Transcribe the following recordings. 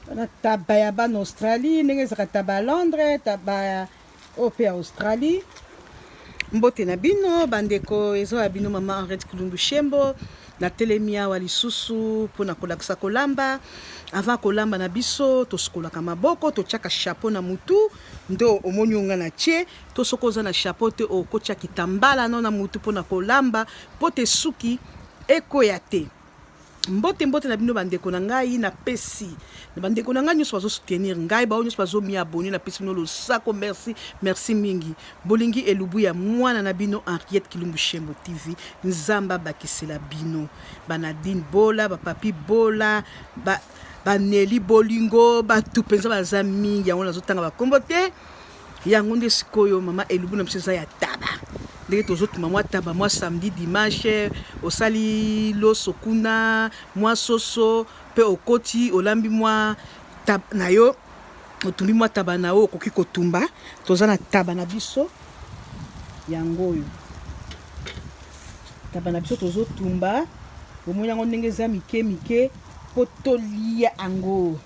Wana taba ya bana Australie ndenge ezalaka taba ya Londres, taba ya oyo mpe ya Australie. Mbote na bino bandeko, eza ya bino mama Henriette Kulundu Shembo. Natelemi awa lisusu mpo na kolakisa kolamba. Avant kolamba na biso tosukolaka maboko, totiaka chapeau na mutu nde omoni oyo nga na tie, to soki oza na chapeau te okotia kitambala no na mutu mpo na kolamba mpo te suki ekweya te. Mbote mbote na bino ba ndeko na ngai na pesi na ba ndeko na ngai nyoso bazo soutenir ngai ba nyoso bazo mi abonner na pesi bino losako merci merci mingi bolingi elubu ya mwana na bino Henriette Kilumbu Shembo TV Nzambe abakisela bino ba Nadine Bola ba Papi Bola ba ba Nelly Bolingo batu penza baza mingi yango nazotanga ba kombo te. Yango nde sikoyo mama elubu na biso eza ya taba ndenge tozotuma mwa taba mwa samedi dimanche osali loso kuna mwa soso mpe okoti olambi mwa taba na yo otumbi mwa taba na yo okoki kotumba toza na taba na biso yango oyo taba na biso tozotumba omoni yango ndenge eza mike mike mpo tolia yango.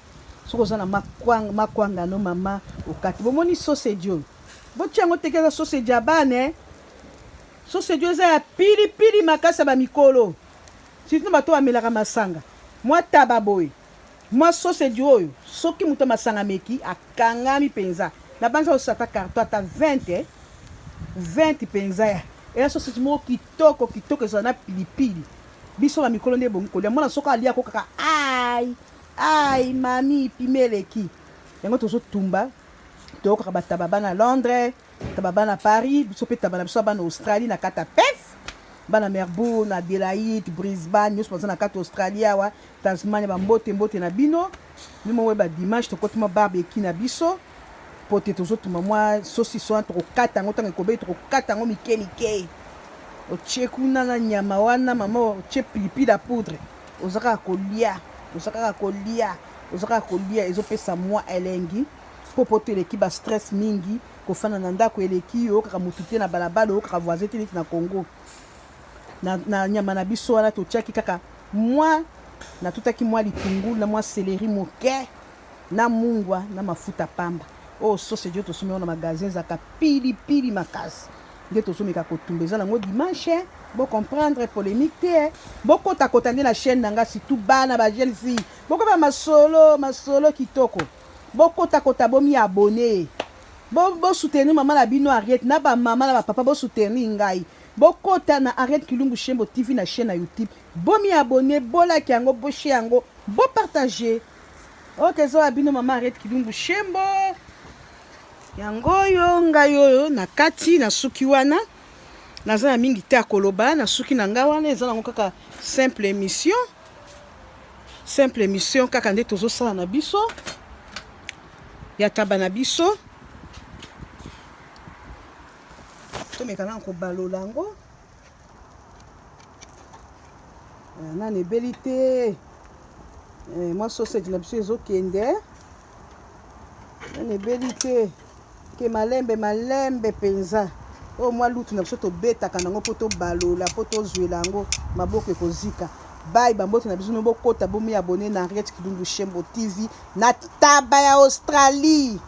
Soki oza na makwanga, makwanga no mama okati. Bomoni sausage oyo? Botia yango teke eza sausage ya bana eh. Sausage oyo eza ya pili pili makasi ya ba mikolo. Surtout na bato bamelaka masanga. Mwa taba boye. Mwa sausage oyo soki moto ya masanga ameki akangami penza. Nabanzi akosusa ata carton ata 20 eh. 20 penza ya. Eza sausage moko kitoko kitoko ezala na pilipili. Biso ba mikolo nde ebongi kolia. Mwana soki alia ako kaka ai. Ai mami pima eleki yango tozo tumba toyokaka bataba bana Londres taba bana Paris biso pe taba na biso bana Australie na kata Perth bana Melbourne Adelaide Brisbane nyonso baza na kati Australie awa Tasmania ba mbote mbote na bino bino moko ba dimanche tokoti mwa barbecue na biso po te tozotumba mwa saucisson wana tokokata yango ntango ekobeli tokokata yango mike mike otie kuna na nyama wana mama otie pilipili ya poudre Oza kaka kolia, oza kaka kolia, oza kaka kolia ezopesa mwa elengi po poto eleki ba stress mingi, kofanda na ndako eleki, oyokaka mutu te na balabala, oyokaka voisin te neti na Congo. Na, na nyama na biso wana totiaki kaka mwa natutaki mwa litungulu na mwa celery moke na mungwa na mafuta pamba. Oyo sausage oyo tosombi yango na magasin ezalaka pili pili makasi. Nde tozomeka kotumba eza nango dimanche bo comprendre polemique te eh. Bokota kota nde na chaîne na nga surtout bana ba jeune fille bokoma masolo masolo kitoko bokota kota bomi abonner bo bo soutenir mama na bino Harriet na ba mama na ba papa bo soutenir ngai bokota na Harriet Kilumbu Shembo TV na chaîne na YouTube bomi abonner bolaki yango bo share yango bo partager ok eza bino mama Harriet Kilumbu Shembo. Yango oyo ngai oyo na kati na suki wana naza na mingi te ya koloba na suki na ngai wana eza nango kaka simple émission simple émission kaka nde tozosala na biso ya taba na biso tomeka nanu kobalola yango eh, nanu ebeli te eh, mwa sausage na biso ezokende Nani ebeli te ke malembe malembe mpenza oyo mwa lutu na biso tobetaka nango mpo tobalola mpo tozwela yango maboko ekozika bai bambote na biso no bokota bomi abone na Henriette Kilumbu Shembo TV na taba ya Australie.